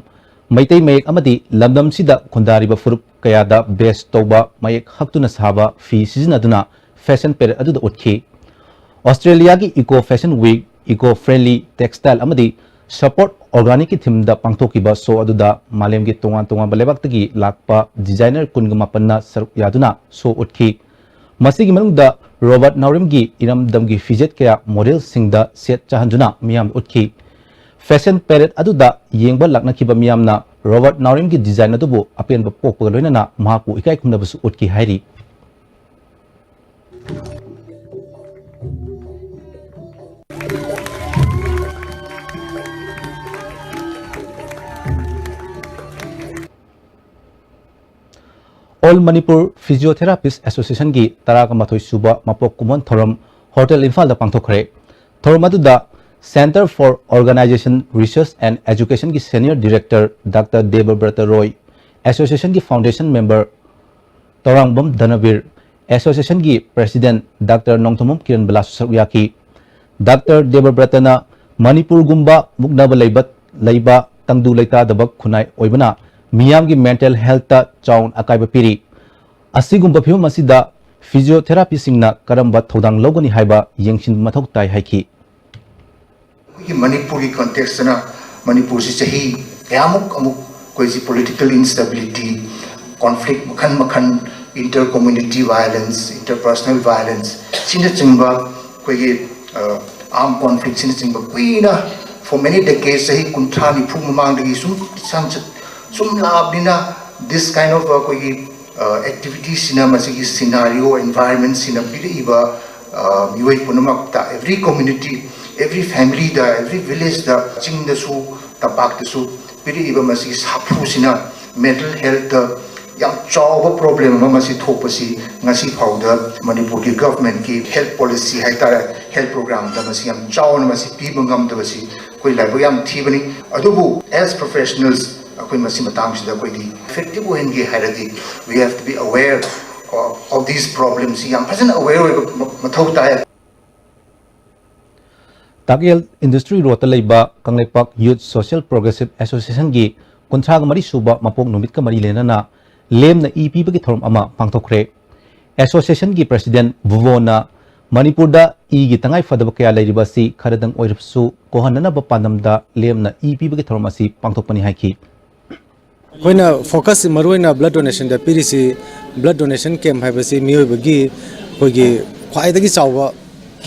ꯃꯩꯇꯩ ꯃꯌꯦꯛ ꯑꯃꯗꯤ ꯂꯝꯗꯝꯁꯤꯗ ꯈꯨꯟꯗꯥꯔꯤꯕ ꯐꯨꯔꯨꯞ ꯀꯌꯥꯗ ꯕꯦꯁ ꯇꯧꯕ ꯃꯌꯦꯛ ꯍꯛꯇꯨꯅ ꯁꯥꯕ ꯐꯤ ꯁꯤꯖꯤꯟꯅꯗꯨꯅ ꯐꯦꯁꯟ ꯄꯦꯔꯦꯗ ꯑꯗꯨꯗ ꯎꯠꯈꯤ꯫ ꯑꯣꯁꯇ꯭ꯔꯦꯂꯤꯌꯥꯒꯤ eco fashion week, eco friendly textile ꯑꯃꯗꯤ ꯁꯄꯣꯔꯠ ꯑꯣꯔꯒꯥꯅꯤꯛꯀꯤ ꯊꯤꯝꯗ ꯄꯥꯡꯊꯣꯛꯈꯤꯕ ꯁꯣ ꯑꯗꯨꯗ ꯃꯥꯂꯦꯝꯒꯤ ꯇꯣꯉꯥꯟ ꯇꯣꯉꯥꯟꯕ ꯂꯩꯕꯥꯛꯇꯒꯤ ꯂꯥꯛꯄ ꯗꯤꯖꯥꯏꯅꯔ ꯀꯨꯟꯒ ꯃꯥꯄꯟꯅ ꯁꯔꯨꯛ ꯌꯥꯗꯨꯅ ꯁꯣ ꯎꯠꯈꯤ꯫ ꯃꯁꯤꯒꯤ ꯃꯅꯨꯡꯗ ꯔꯣꯕꯔꯠ ꯅꯥꯎꯔꯦꯝꯒꯤ ꯏꯔꯝꯗꯝꯒꯤ ꯐꯤꯖꯦꯠ ꯀꯌꯥ ꯃꯣꯗꯦꯜꯁꯤꯡꯗ ꯁꯦꯠ ꯆꯥꯍꯟꯗꯨꯅ ꯃꯤꯌꯥꯝꯗ ꯎꯠꯈꯤ꯫ ꯐꯦꯁꯟ ꯄꯦꯔꯦꯗ ꯑꯗꯨꯗ ꯌꯦꯡꯕ ꯂꯥꯛꯅꯈꯤꯕ ꯃꯤꯌꯥꯝꯅ ꯔꯣꯕꯔꯠ ꯅꯥꯎꯔꯦꯝꯒꯤ ꯗꯤꯖꯥꯏꯟ ꯑꯗꯨꯕꯨ ꯑꯄꯦꯟꯕ ꯄꯣꯛꯄꯒ ꯂꯣꯏꯅꯅ ꯃꯍꯥꯛꯄꯨ ꯏꯀꯥꯏ ꯈꯨꯝꯅꯕꯁꯨ ꯎꯠꯈꯤ ꯍꯥꯏꯔꯤ꯫ ꯑꯣꯜ ꯃꯅꯤꯄꯨꯔ ꯐꯤꯖꯤꯌꯣꯊꯦꯔꯥꯄꯤꯁ ꯑꯦꯁꯣꯁꯤꯌꯦꯁꯟꯒꯤ ꯇꯔꯥꯒ ꯃꯥꯊꯣꯏ ꯁꯨꯕ ꯃꯄꯣꯛ ꯀꯨꯝꯑꯣꯟ ꯊꯧꯔꯝ ꯍꯣꯇꯦꯜ ꯏꯝꯐꯥꯜꯗ ꯄꯥꯡꯊꯣꯛꯈ꯭ꯔꯦ꯫ ꯊꯧꯔꯝ ꯑꯗꯨꯗ Centre for Organisation Research and Educationꯒꯤ senior director Doctor ꯗꯦꯕꯕ꯭ꯔꯇ Roy, ꯑꯦꯁꯣꯁꯤꯌꯦꯁꯟꯒꯤ foundation member Tourangbam ꯙꯅꯕꯤꯔ, ꯑꯦꯁꯣꯁꯤꯌꯦꯁꯟꯒꯤ president Doctor Nongthombam Kiran ꯕꯂꯥꯁꯨ ꯁꯔꯨꯛ ꯌꯥꯈꯤ꯫ ꯗꯥꯛꯇꯔ ꯗꯦꯕꯕ꯭ꯔꯇꯅ ꯃꯅꯤꯄꯨꯔꯒꯨꯝꯕ ꯃꯨꯛꯅꯕ ꯂꯩꯕ, ꯂꯩꯕ ꯇꯪꯗꯨ ꯂꯩꯇꯥꯗꯕ ꯈꯨꯟꯅꯥꯏ ꯑꯣꯏꯕꯅ ꯃꯤꯌꯥꯝꯒꯤ mental healthꯇ ꯆꯥꯎꯅ ꯑꯀꯥꯏꯕ ꯄꯤꯔꯤ꯫ ꯑꯁꯤꯒꯨꯝꯕ ꯐꯤꯕꯝ ꯑꯁꯤꯗ ꯐꯤꯖꯤꯌꯣꯊꯦꯔꯥꯄꯤꯁꯤꯡꯅ ꯀꯔꯝꯕ ꯊꯧꯗꯥꯡ ꯂꯧꯒꯅꯤ ꯍꯥꯏꯕ ꯌꯦꯡꯁꯤꯟꯕ ꯃꯊꯧ ꯇꯥꯏ ꯍꯥꯏꯈꯤ꯫ ꯑꯩꯈꯣꯏꯒꯤ ꯃꯅꯤꯄꯨꯔꯒꯤ ꯀꯟꯇꯦꯛꯁꯇꯅ ꯃꯅꯤꯄꯨꯔꯁꯤ ꯆꯍꯤ ꯀꯌꯥꯃꯨꯛ ꯑꯃꯨꯛ ꯑꯩꯈꯣꯏꯁꯤ political instability, conflict ꯃꯈꯜ ꯃꯈꯜ, inter community violence, interpersonal violence ꯁꯤꯅꯆꯤꯡꯕ ꯑꯩꯈꯣꯏꯒꯤ ꯑ, Armed conflict ꯁꯤꯅꯆꯤꯡꯕ ꯀꯨꯏꯅ, for many decades, ꯆꯍꯤ ꯀꯨꯟꯊ꯭ꯔꯥ ꯅꯤꯐꯨ ꯃꯃꯥꯡꯗꯒꯤ ꯁꯨꯝ ꯁꯥꯡꯆꯠ ꯁꯨꯝ ꯂꯥꯛꯑꯕꯅꯤꯅ, this kind of ꯑꯩꯈꯣꯏꯒꯤ activities ꯁꯤꯅ, ꯃꯁꯤꯒꯤ scenario, environment ꯁꯤꯅ ꯄꯤꯔꯛꯏꯕ ꯃꯤꯑꯣꯏ ꯄꯨꯝꯅꯃꯛꯇ, every community, every family ꯗ, every village ꯗ, ꯆꯤꯡꯗꯁꯨ ꯇꯝꯄꯥꯛꯇꯁꯨ ꯄꯤꯔꯛꯏꯕ ꯃꯁꯤꯒꯤ ꯁꯥꯐꯨꯁꯤꯅ mental health ꯇ ꯌꯥꯝ ꯆꯥꯎꯕ problem ꯑꯃ ꯃꯁꯤ ꯊꯣꯛꯄꯁꯤ ꯉꯁꯤ ꯐꯥꯎꯗ ꯃꯅꯤꯄꯨꯔꯒꯤ government ꯀꯤ health policy ꯍꯥꯏꯇꯥꯔꯦ, health program ꯗ ꯃꯁꯤ ꯌꯥꯝ ꯆꯥꯎꯅ ꯃꯁꯤ ꯄꯤꯕ ꯉꯝꯗꯕꯁꯤ ꯑꯩꯈꯣꯏ ꯂꯥꯏꯕꯛ ꯌꯥꯝ ꯊꯤꯕꯅꯤ꯫ ꯑꯗꯨꯕꯨ as professionals ꯑꯩꯈꯣꯏ ꯃꯁꯤ ꯃꯇꯥꯡꯁꯤꯗ ꯑꯩꯈꯣꯏꯗꯤ effective ꯑꯣꯏꯍꯟꯒꯦ ꯍꯥꯏꯔꯗꯤ we have to be aware of these problems ꯁꯤ ꯌꯥꯝ ꯐꯖꯅ aware ꯑꯣꯏꯕ ꯃꯊꯧ ꯇꯥꯏ꯫ ꯇꯥꯛꯌꯦꯜ ꯏꯟꯗꯁꯇ꯭ꯔꯤ ꯔꯣꯗꯇ ꯂꯩꯕ ꯀꯪꯂꯩꯄꯥꯛ ꯌꯨꯠ ꯁꯣꯁꯤꯌꯦꯜ ꯄ꯭ꯔꯣꯒ꯭ꯔꯦꯁꯤꯞ ꯑꯦꯁꯣꯁꯤꯌꯦꯁꯟꯒꯤ ꯀꯨꯟꯊ꯭ꯔꯥꯒ ꯃꯔꯤ ꯁꯨꯕ ꯃꯄꯣꯛ ꯅꯨꯃꯤꯠꯀ ꯃꯔꯤ ꯂꯩꯅꯅ ꯂꯦꯝꯅ ꯏ ꯄꯤꯕꯒꯤ ꯊꯧꯔꯝ ꯑꯃ ꯄꯥꯡꯊꯣꯛꯈ꯭ꯔꯦ꯫ ꯑꯦꯁꯣꯁꯤꯌꯦꯁꯟꯒꯤ ꯄ꯭ꯔꯁꯤꯗꯦꯟ ꯚꯨꯕꯣꯟꯅ ꯃꯅꯤꯄꯨꯔꯗ ꯏꯒꯤ ꯇꯉꯥꯏ ꯐꯗꯕ ꯀꯌꯥ ꯂꯩꯔꯤꯕ ꯑꯁꯤ ꯈꯔꯗꯪ ꯑꯣꯏꯔꯕꯁꯨ ꯀꯣꯛꯍꯟꯅꯅꯕ ꯄꯥꯟꯗꯝꯗ ꯂꯦꯝꯅ ꯏ ꯄꯤꯕꯒꯤ ꯊꯧꯔꯝ ꯑꯁꯤ ꯄꯥꯡꯊꯣꯛꯄꯅꯤ ꯍꯥꯏꯈꯤ꯫ ꯑꯩꯈꯣꯏꯅ focus ꯁꯤ ꯃꯔꯨꯑꯣꯏꯅ blood donation ꯗ ꯄꯤꯔꯤꯁꯤ, blood donation camp ꯍꯥꯏꯕꯁꯤ ꯃꯤꯑꯣꯏꯕꯒꯤ, ꯑꯩꯈꯣꯏꯒꯤ ꯈ꯭ꯋꯥꯏꯗꯒꯤ ꯆꯥꯎꯕ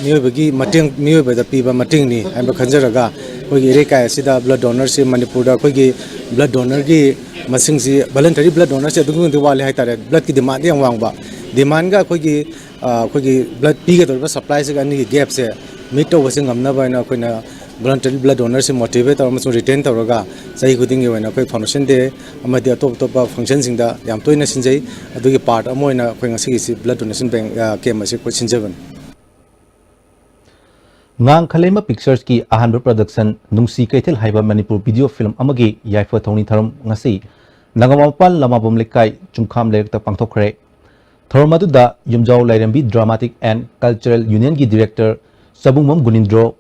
ꯃꯤꯑꯣꯏꯕꯒꯤ ꯃꯇꯦꯡ, ꯃꯤꯑꯣꯏꯕꯗ ꯄꯤꯕ ꯃꯇꯦꯡꯅꯤ ꯍꯥꯏꯕ ꯈꯟꯖꯔꯒ, ꯑꯩꯈꯣꯏꯒꯤ ꯏꯔꯩꯀꯥꯏ ꯑꯁꯤꯗ blood donor ꯁꯤ ꯃꯅꯤꯄꯨꯔꯗ ꯑꯩꯈꯣꯏꯒꯤ blood donor ꯒꯤ ꯃꯁꯤꯡꯁꯤ, voluntary blood donor ꯁꯤ ꯑꯗꯨꯛꯀꯤ ꯃꯇꯤꯛ ꯋꯥꯠꯂꯤ ꯍꯥꯏꯇꯥꯔꯦ꯫ Blood ꯀꯤ demand ꯗꯤ ꯌꯥꯝ ꯋꯥꯡꯕ, demand ꯒ ꯑꯩꯈꯣꯏꯒꯤ, ꯑꯩꯈꯣꯏꯒꯤ blood ꯄꯤꯒꯗꯧꯔꯤꯕ supply ꯁꯤꯒ ꯑꯅꯤꯒꯤ gap ꯁꯦ meet ꯇꯧꯕꯁꯦ ꯉꯝꯅꯕ ꯍꯥꯏꯅ ꯑꯩꯈꯣꯏꯅ voluntary blood donor ꯁꯤ motivate ꯇꯧꯔ ꯑꯃꯁꯨꯡ retain ꯇꯧꯔꯒ ꯆꯍꯤ ꯈꯨꯗꯤꯡꯒꯤ ꯑꯣꯏꯅ ꯑꯩꯈꯣꯏ foundation day ꯑꯃꯗꯤ ꯑꯇꯣꯞ ꯑꯇꯣꯞꯄ function ꯁꯤꯡꯗ ꯌꯥꯝ ꯇꯣꯏꯅ ꯁꯤꯟꯖꯩ꯫ ꯑꯗꯨꯒꯤ part ꯑꯃ ꯑꯣꯏꯅ ꯑꯩꯈꯣꯏ ꯉꯁꯤꯒꯤꯁꯤ blood donation bank camp ꯑꯁꯤ ꯑꯩꯈꯣꯏ ꯁꯤꯟꯖꯕꯅꯤ꯫ ꯉꯥꯡ ꯈꯂꯩꯃ ꯄꯤꯛꯆꯔꯁꯀꯤ ꯑꯍꯥꯟꯕ production ꯅꯨꯡꯁꯤ ꯀꯩꯊꯦꯜ ꯍꯥꯏꯕ ꯃꯅꯤꯄꯨꯔ video film ꯑꯃꯒꯤ ꯌꯥꯏꯐ ꯊꯧꯅꯤ ꯊꯧꯔꯝ ꯉꯁꯤ ꯅꯒꯥꯃꯄꯥꯜ ꯂꯃꯥꯕꯝ ꯂꯩꯀꯥꯏ ꯆꯨꯡꯈꯥꯝ ꯂꯩꯔꯛꯇ ꯄꯥꯡꯊꯣꯛꯈ꯭ꯔꯦ꯫ ꯊꯧꯔꯝ ꯑꯗꯨꯗ ꯌꯨꯝꯖꯥꯎ ꯂꯥꯏꯔꯦꯝꯕꯤ Dramatic and Cultural Union ꯒꯤ director ꯆꯕꯨꯡꯕꯝ ꯒꯨꯅꯤꯟꯗ꯭ꯔꯣ,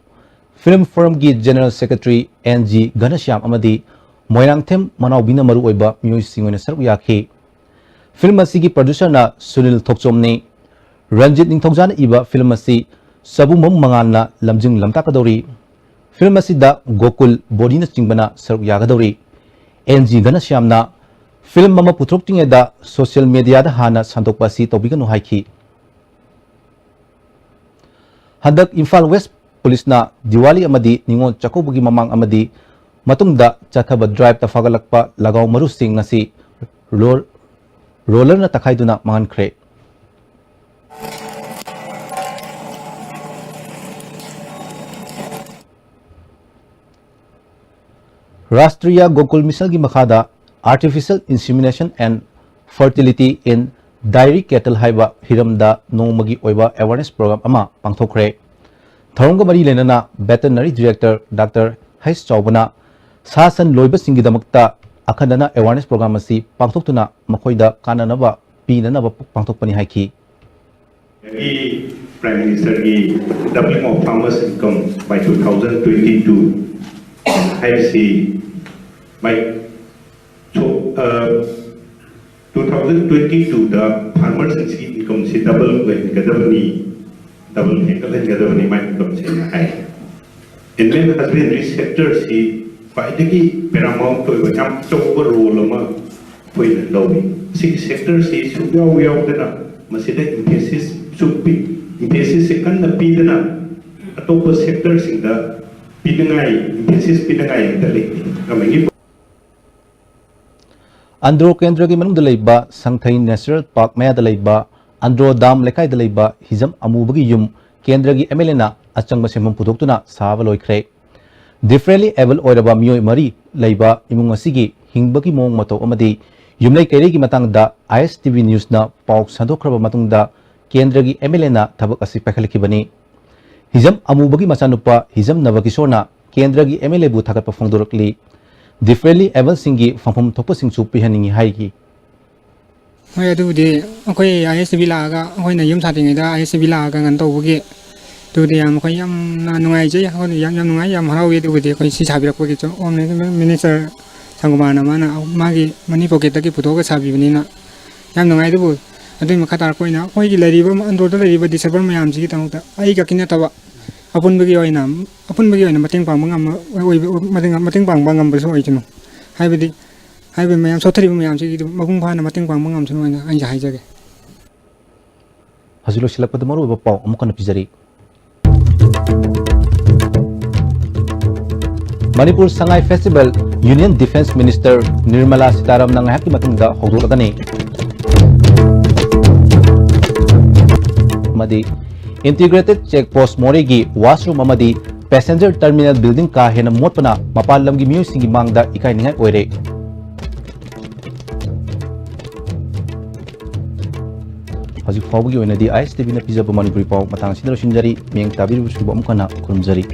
film forum ꯒꯤ general secretary ꯑꯦꯟ ꯖꯤ ꯘꯅꯁ꯭ꯌꯥꯝ ꯑꯃꯗꯤ ꯃꯣꯏꯔꯥꯡꯊꯦꯝ ꯃꯅꯥꯎꯕꯤꯅ ꯃꯔꯨꯑꯣꯏꯕ ꯃꯤꯑꯣꯏꯁꯤꯡ ꯑꯣꯏꯅ ꯁꯔꯨꯛ ꯌꯥꯈꯤ꯫ Film ꯑꯁꯤꯒꯤ producer ꯅ ꯁꯨꯅꯤꯜ ꯊꯣꯛꯆꯣꯝꯅꯤ꯫ ꯔꯟꯖꯤꯠ ꯅꯤꯡꯊꯧꯖꯥꯅ ꯏꯕ film ꯑꯁꯤ ꯆꯕꯨꯡꯕꯝ ꯃꯉꯥꯜꯅ ꯂꯝꯖꯤꯡ ꯂꯝꯇꯥꯛꯀꯗꯧꯔꯤ꯫ Film ꯑꯁꯤꯗ ꯒꯣꯀꯨꯜ ꯕꯣꯔꯤꯅꯆꯤꯡꯕꯅ ꯁꯔꯨꯛ ꯌꯥꯒꯗꯧꯔꯤ꯫ ꯑꯦꯟ ꯖꯤ ꯘꯅꯁ꯭ꯌꯥꯝꯅ film ꯑꯃ ꯄꯨꯊꯣꯛꯇ꯭ꯔꯤꯉꯩꯗ social media ꯗ ꯍꯥꯟꯅ ꯁꯟꯗꯣꯛꯄ ꯑꯁꯤ ꯇꯧꯕꯤꯒꯅꯨ ꯍꯥꯏꯈꯤ꯫ ꯍꯟꯗꯛ ꯏꯝꯐꯥꯜ West ꯄꯨꯂꯤꯁꯅ ꯗꯤꯋꯥꯂꯤ ꯑꯃꯗꯤ ꯅꯤꯉꯣꯜ ꯆꯥꯛꯀꯧꯕꯒꯤ ꯃꯃꯥꯡ ꯑꯃꯗꯤ ꯃꯇꯨꯡꯗ ꯆꯠꯊꯕ ꯗ꯭ꯔꯥꯏꯚꯇ ꯐꯥꯒꯠꯂꯛꯄ ꯂꯒꯥꯎ ꯃꯔꯨꯁꯤꯡ ꯉꯁꯤ ꯔꯣꯜ-, ꯔꯣꯂꯔꯅ ꯇꯛꯈꯥꯏꯗꯨꯅ ꯃꯥꯡꯍꯟꯈ꯭ꯔꯦ꯫ ꯔꯥꯁꯇ꯭ꯔꯤꯌꯥ ꯒꯣꯀꯨꯜ ꯃꯤꯁꯟꯒꯤ ꯃꯈꯥꯗ Artificial Insemination and Fertility in Dairy Cattle ꯍꯥꯏꯕ ꯍꯤꯔꯝꯗ ꯅꯣꯡꯃꯒꯤ ꯑꯣꯏꯕ ꯑꯦꯋꯥꯔꯅꯦꯁ ꯄ꯭ꯔꯣꯒ꯭ꯔꯥꯝ ꯑꯃ ꯄꯥꯡꯊꯣꯛꯈ꯭ꯔꯦ꯫ ꯊꯧꯔꯝꯒ ꯃꯔꯤ ꯂꯩꯅꯅ ꯚꯦꯇꯔꯅꯔꯤ ꯗꯤꯔꯦꯛꯇꯔ ꯗꯥꯛꯇꯔ ꯍꯩꯁ ꯆꯥꯎꯕꯅ ꯁꯥ ꯁꯟ ꯂꯣꯏꯕꯁꯤꯡꯒꯤꯗꯃꯛꯇ ꯑꯈꯟꯅꯅ ꯑꯦꯋꯥꯔꯅꯦꯁ ꯄ꯭ꯔꯣꯒ꯭ꯔꯥꯝ ꯑꯁꯤ ꯄꯥꯡꯊꯣꯛꯇꯨꯅ ꯃꯈꯣꯏꯗ ꯀꯥꯟꯅꯅꯕ ꯄꯤꯅꯅꯕ ꯄꯥꯡꯊꯣꯛꯄꯅꯤ ꯍꯥꯏꯈꯤ꯫ ꯒꯤ Prime Minister ꯒꯤ Doubling of Farmers Income by two thousand twenty-two ꯍꯥꯏꯕꯁꯤ by, so, uh, two thousand twenty-two the farmers ꯁꯤꯡꯁꯤꯒꯤ income ꯁꯤ double ꯑꯣꯏꯍꯟꯒꯗꯕꯅꯤ, double ꯍꯦꯟꯒꯠꯍꯟꯒꯗꯕꯅꯤ ꯃꯥꯏ income ꯁꯦꯅ ꯍꯥꯏ꯫ Animal husbandry sector ꯁꯤ ꯈ꯭ꯋꯥꯏꯗꯒꯤ paramount ꯑꯣꯏꯕ ꯌꯥꯝ ꯑꯆꯧꯕ role ꯑꯃ ꯑꯩꯈꯣꯏꯅ ꯂꯧꯏ꯫ ꯁꯤꯒꯤ sector ꯁꯤ ꯁꯨꯡꯌꯥꯎ ꯌꯥꯎꯗꯅ ꯃꯁꯤꯗ emphasis ꯁꯨ ꯄꯤ-, emphasis ꯁꯦ ꯀꯟꯅ ꯄꯤꯗꯅ ꯑꯇꯣꯞꯄ sector ꯁꯤꯡꯗ ꯄꯤꯅꯉꯥꯏ, emphasis ꯄꯤꯅꯉꯥꯏ ꯑꯝꯇ ꯂꯩꯇꯦ꯫ ꯒꯃꯦꯟꯒꯤ ꯑꯟꯗ꯭ꯔꯣ ꯀꯦꯟꯗ꯭ꯔꯒꯤ ꯃꯅꯨꯡꯗ ꯂꯩꯕ ꯁꯪꯊꯩ ꯅꯦꯁꯅꯦꯜ ꯄꯥꯔꯛ ꯃꯌꯥꯗ ꯂꯩꯕ ꯑꯟꯗ꯭ꯔꯣ ꯗꯥꯝ ꯂꯩꯀꯥꯏꯗ ꯂꯩꯕ ꯍꯤꯖꯝ ꯑꯃꯨꯕꯒꯤ ꯌꯨꯝ ꯀꯦꯟꯗ꯭ꯔꯒꯤ ꯑꯦꯝ ꯑꯦꯜ ꯑꯦꯅ ꯑꯆꯪꯕ ꯁꯦꯟꯐꯝ ꯄꯨꯊꯣꯛꯇꯨꯅ ꯁꯥꯕ ꯂꯣꯏꯈ꯭ꯔꯦ꯫ Differently able ꯑꯣꯏꯔꯕ ꯃꯤꯑꯣꯏ ꯃꯔꯤ ꯂꯩꯕ ꯏꯃꯨꯡ ꯑꯁꯤꯒꯤ ꯍꯤꯡꯕꯒꯤ ꯃꯑꯣꯡ ꯃꯇꯧ ꯑꯃꯗꯤ ꯌꯨꯝꯂꯩ ꯀꯩꯔꯩꯒꯤ ꯃꯇꯥꯡꯗ ꯑꯥꯏ ꯑꯦꯁ ꯇꯤ ꯚꯤ ꯅ꯭ꯌꯨꯁꯅ ꯄꯥꯎ ꯁꯟꯗꯣꯛꯈ꯭ꯔꯕ ꯃꯇꯨꯡꯗ ꯀꯦꯟꯗ꯭ꯔꯒꯤ ꯑꯦꯝ ꯑꯦꯜ ꯑꯦꯅ ꯊꯕꯛ ꯑꯁꯤ ꯄꯥꯏꯈꯠꯂꯛꯈꯤꯕꯅꯤ꯫ ꯍꯤꯖꯝ ꯑꯃꯨꯕꯒꯤ ꯃꯆꯥꯅꯨꯄꯥ ꯍꯤꯖꯝ ꯅꯕꯀꯤꯁꯣꯔꯅ ꯀꯦꯟꯗ꯭ꯔꯒꯤ ꯑꯦꯝ ꯑꯦꯜ ꯑꯦꯕꯨ ꯊꯥꯒꯠꯄ ꯐꯣꯡꯗꯣꯔꯛꯂꯤ꯫ Differently able ꯁꯤꯡꯒꯤ ꯐꯪꯐꯝ ꯊꯣꯛꯄꯁꯤꯡꯁꯨ ꯄꯤꯍꯟꯅꯤꯡꯏ ꯍꯥꯏꯈꯤ꯫ ꯍꯣꯏ, ꯑꯗꯨꯕꯨꯗꯤ ꯑꯩꯈꯣꯏ ꯑꯥꯏ ꯑꯦꯁ ꯇꯤ ꯚꯤ ꯂꯥꯛꯑꯒ, ꯑꯩꯈꯣꯏꯅ ꯌꯨꯝ ꯁꯥꯗ꯭ꯔꯤꯉꯩꯗ ꯑꯥꯏ ꯑꯦꯁ ꯇꯤ ꯚꯤ ꯂꯥꯛꯑꯒ ꯀꯩꯅꯣ ꯇꯧꯕꯒꯤ, ꯑꯗꯨꯕꯨꯗꯤ ꯌꯥꯝ, ꯑꯩꯈꯣꯏ ꯌꯥꯝꯅ ꯅꯨꯡꯉꯥꯏꯖꯩ, ꯑꯩꯈꯣꯏ ꯌꯥꯝ, ꯌꯥꯝ ꯅꯨꯡꯉꯥꯏ, ꯌꯥꯝ ꯍꯔꯥꯎꯏ꯫ ꯑꯗꯨꯕꯨꯗꯤ ꯑꯩꯈꯣꯏ ꯁꯤ ꯁꯥꯕꯤꯔꯛꯄꯒꯤꯁꯨ ꯍꯣꯝ ꯃꯤꯅꯤꯁꯇꯔ ꯁꯪꯒꯨꯃꯥꯔꯅ ꯃꯥꯅ ꯃꯥꯒꯤ ꯃꯅꯤ ꯄꯣꯀꯦꯠꯇꯒꯤ ꯄꯨꯊꯣꯛꯑꯒ ꯁꯥꯕꯤꯕꯅꯤꯅ ꯌꯥꯝ ꯅꯨꯡꯉꯥꯏ꯫ ꯑꯗꯨꯕꯨ ꯑꯗꯨꯒꯤ ꯃꯈꯥ ꯇꯥꯔꯛꯄ ꯑꯣꯏꯅ ꯑꯩꯈꯣꯏꯒꯤ ꯂꯩꯔꯤꯕ ꯑꯟꯗ꯭ꯔꯣꯗ ꯂꯩꯔꯤꯕ disabled ꯃꯌꯥꯝꯁꯤꯒꯤꯗꯃꯛꯇ ꯑꯩ ꯈꯛꯀꯤ ꯅꯠꯇꯕ ꯑꯄꯨꯟꯕꯒꯤ ꯑꯣꯏꯅ, ꯑꯄꯨꯟꯕꯒꯤ ꯑꯣꯏꯅ ꯃꯇꯦꯡ ꯄꯥꯡꯕ ꯉꯝꯕ, ꯑꯣꯏꯕ, ꯃꯇꯦꯡ, ꯃꯇꯦꯡ ꯄꯥꯡꯕ ꯉꯝꯕꯁꯨ ꯑꯣꯏꯁꯅꯨ꯫ ꯍꯥꯏꯕꯗꯤ ꯍꯥꯏꯔꯤꯕ ꯃꯌꯥꯝ ꯁꯣꯠꯊꯔꯤꯕ ꯃꯌꯥꯝꯁꯤꯒꯤꯗꯨ ꯃꯄꯨꯡ ꯐꯥꯅ ꯃꯇꯦꯡ ꯄꯥꯡꯕ ꯉꯝꯁꯅꯨ ꯍꯥꯏꯅ ꯑꯩꯁꯨ ꯍꯥꯏꯖꯒꯦ꯫ ꯍꯧꯖꯤꯛ ꯂꯣꯏꯁꯤꯜꯂꯛꯄꯗ ꯃꯔꯨꯑꯣꯏꯕ ꯄꯥꯎ ꯑꯃꯨꯛ ꯍꯟꯅ ꯄꯤꯖꯔꯤ꯫ Manipur Sangai festival Union Defence Minister Nirmala Sitharamꯅ ꯉꯥꯏꯍꯥꯛꯀꯤ ꯃꯇꯨꯡꯗ ꯍꯧꯗꯣꯛꯂꯒꯅꯤ꯫ ꯑꯃꯗꯤ Integrated Check Post ꯃꯣꯔꯦꯒꯤ washroom ꯑꯃꯗꯤ passenger terminal building ꯀꯥ ꯍꯦꯟꯅ ꯃꯣꯠꯄꯅ ꯃꯄꯥꯟ ꯂꯝꯒꯤ ꯃꯤꯑꯣꯏꯁꯤꯡꯒꯤ ꯃꯥꯡꯗ ꯏꯀꯥꯏꯅꯤꯡꯉꯥꯏ ꯑꯣꯏꯔꯦ꯫ ꯍꯧꯖꯤꯛ ꯐꯥꯎꯕꯒꯤ ꯑꯣꯏꯅꯗꯤ ISTVꯅ ꯄꯤꯖꯕ ꯃꯅꯤꯄꯨꯔꯤ ꯄꯥꯎ ꯃꯇꯥꯡ ꯑꯁꯤꯗ ꯂꯣꯏꯁꯤꯟꯖꯔꯤ꯫ ꯃꯤꯠꯌꯦꯡ ꯇꯥꯕꯤꯔꯤꯕꯁꯤꯡꯕꯨ ꯑꯃꯨꯛ ꯍꯟꯅ ꯈꯨꯔꯨꯝꯖꯔꯤ꯫